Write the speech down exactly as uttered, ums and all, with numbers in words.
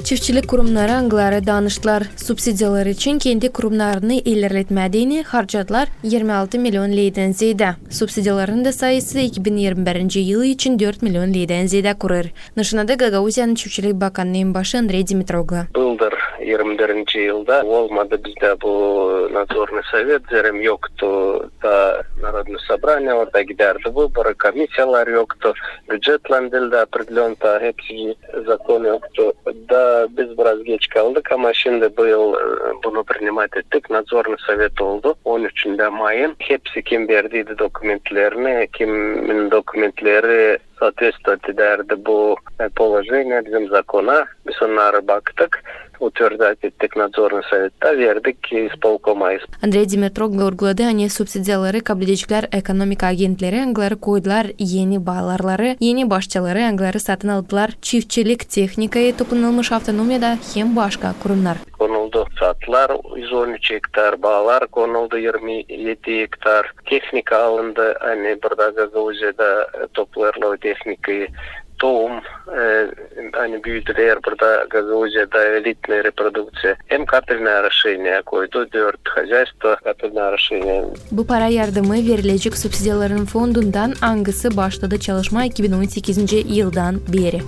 Çiftçilik kurumnarı, angıları danıştılar subsidiyalar için, kendi kurumnarını ilerletmää deyni harcadılar irmi altı million leydan zeedä. Subsidiyaların da sayısı iki bin irmi birinci yıl için dört million leydan zeedä kurêr. Nışanada Gagauziyanın çiftçilik bakannıın başı Andrey Dimitroglu. Bıldır irmi birinci yılda olmadı bizdä bu nadzornıy sovet, zerä yoktu da Narodnıy sobraniye, orada gidärdi vıborı, komissiyalar yoktu, bücetlän diil dä opredelennä, hepsi zakon yoktu. Da biz biraz geç kaldık, ama şindi bu yıl, e, bunu prinimat ettik, nadzornıy sovet oldu on üçündä mayın. Hepsi, kim verdiydi dokumentlerini, kimin dokumentleri sootvetstvuet edärdi bu, e, polojeniyä, bizim zakona, biz onnarı baktık, utverdzat ettik nadzornıy sovettä, verdik ispolkoma. Andrey Dimitroglu vurguladı, ani subsidiyaları kabledeceklär ekonomika agentleri, angıları koydular eni baaları, eni başçaları, angıları satın aldılar çiftçilik tehnikayı toplanılmış avtonomiyada hem başka kurumnar. Konuldu saatlar, üz on üç gektar, baalar konuldu, irmi edi gektar. Tehnika alındı, ani burada Gagauziyada, e, toplêêrlar o tehnikayı. Toum, e, ani büüdüler burada Gagauziyada, elitnaya reprodukţiya. Hem kapelnaya oroşeniya koydu, dört hozaystvo kapelnaya oroşeniya. Bu para yardımı verilecek subsidiyaların fondundan, angısı başladı çalışmaa iki bin on sekizinci yıldan beeri.